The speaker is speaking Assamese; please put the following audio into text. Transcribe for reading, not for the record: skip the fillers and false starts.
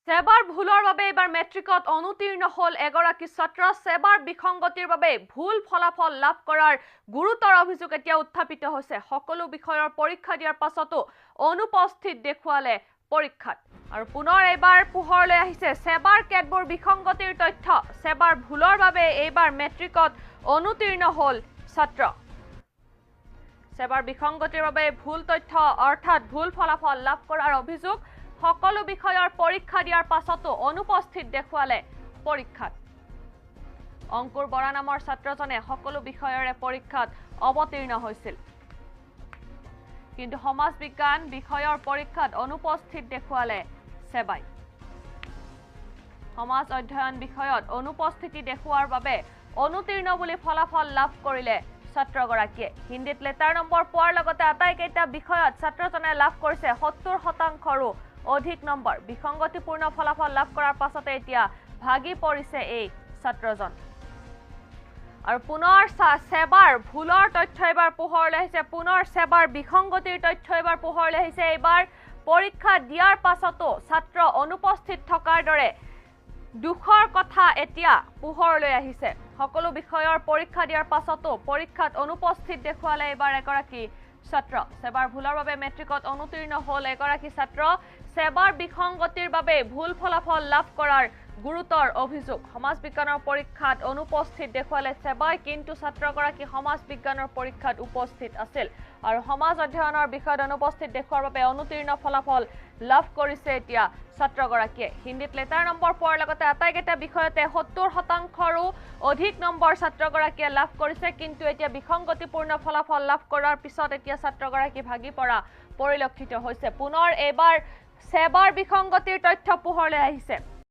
সেবাৰ ভুলৰ বাবে এবাৰ মেট্ৰিকত অনুতীৰ্ণ হল এগৰাকী ছাত্ৰ। সেবাৰ বিসংগতিৰ বাবে ভুল ফলাফল লাভ কৰাৰ গুৰুতৰ অভিযোগ এতিয়া উত্থাপিত হৈছে। সকলো বিষয়ৰ পৰীক্ষা দিয়াৰ পাছতো অনুপস্থিত দেখুৱালে পৰীক্ষাত। আৰু পুনৰ এইবাৰ পোহৰলৈ আহিছে সেবাৰ কেতবোৰ বিসংগতিৰ তথ্য। সেবাৰ ভুলৰ বাবে এইবাৰ মেট্ৰিকত অনুতীৰ্ণ হল ছাত্ৰ। সেবাৰ বিসংগতিৰ বাবে ভুল তথ্য অৰ্থাৎ ভুল ফলাফল লাভ কৰাৰ অভিযোগ। সকলো বিষয়ৰ পৰীক্ষা দিয়াৰ পাছতো অনুপস্থিত দেখুৱালে পৰীক্ষাত। অংকুৰ বৰা নামৰ ছাত্ৰজনে সকলো বিষয়ৰে পৰীক্ষাত অৱতীৰ্ণ হৈছিল, কিন্তু সমাজ বিজ্ঞান বিষয়ৰ পৰীক্ষাত অনুপস্থিত দেখুৱালে সেবাই। সমাজ অধ্যয়ন বিষয়ত অনুপস্থিতি দেখুওৱাৰ বাবে অনুতীৰ্ণ বুলি ফলাফল লাভ কৰিলে ছাত্ৰগৰাকীয়ে। হিন্দীত লেটাৰ নম্বৰ পোৱাৰ লগতে আটাইকেইটা বিষয়ত ছাত্ৰজনে লাভ কৰিছে 70%ৰো অধিক নম্বৰ। বিসংগতিপূৰ্ণ ফলাফল লাভ কৰাৰ পাছতে এতিয়া ভাগি পৰিছে এই ছাত্ৰজন। আৰু পুনৰ সেবাৰ ভুলৰ তথ্য এইবাৰ পোহৰলৈ আহিছে। পুনৰ সেবাৰ বিসংগতিৰ তথ্য এইবাৰ পোহৰলৈ আহিছে। এইবাৰ পৰীক্ষা দিয়াৰ পাছতো ছাত্ৰ অনুপস্থিত থকাৰ দৰে দুখৰ কথা এতিয়া পোহৰলৈ আহিছে। সকলো বিষয়ৰ পৰীক্ষা দিয়াৰ পাছতো পৰীক্ষাত অনুপস্থিত দেখুৱালে এইবাৰ এগৰাকী ছাত্ৰ। সেবাৰ ভুলৰ বাবে মেট্ৰিকত অনুতীৰ্ণ হল এগৰাকী ছাত্ৰ। সেবাৰ বিসংগতিৰ বাবে ভুল ফলাফল লাভ কৰাৰ গুৰুতৰ অভিযোগ। সমাজ বিজ্ঞানৰ পৰীক্ষাত অনুপস্থিত দেখুৱালে সেবাই, কিন্তু ছাত্ৰগৰাকী সমাজ বিজ্ঞানৰ পৰীক্ষাত উপস্থিত আছিল। আৰু সমাজ অধ্যয়নৰ বিষয়ত অনুপস্থিত দেখুওৱাৰ বাবে অনুতীৰ্ণ ফলাফল লাভ কৰিছে এতিয়া ছাত্ৰগৰাকীয়ে। হিন্দীত লেটাৰ নম্বৰ পোৱাৰ লগতে আটাইকেইটা বিষয়তে 70%ৰো অধিক নম্বৰ ছাত্ৰগৰাকীয়ে লাভ কৰিছে, কিন্তু এতিয়া বিসংগতিপূৰ্ণ ফলাফল লাভ কৰাৰ পিছত এতিয়া ছাত্ৰগৰাকী ভাগি পৰা পৰিলক্ষিত হৈছে। পুনৰ এইবাৰ সেবাৰ বিসংগতিৰ তথ্য পোহৰলৈ আহিছে।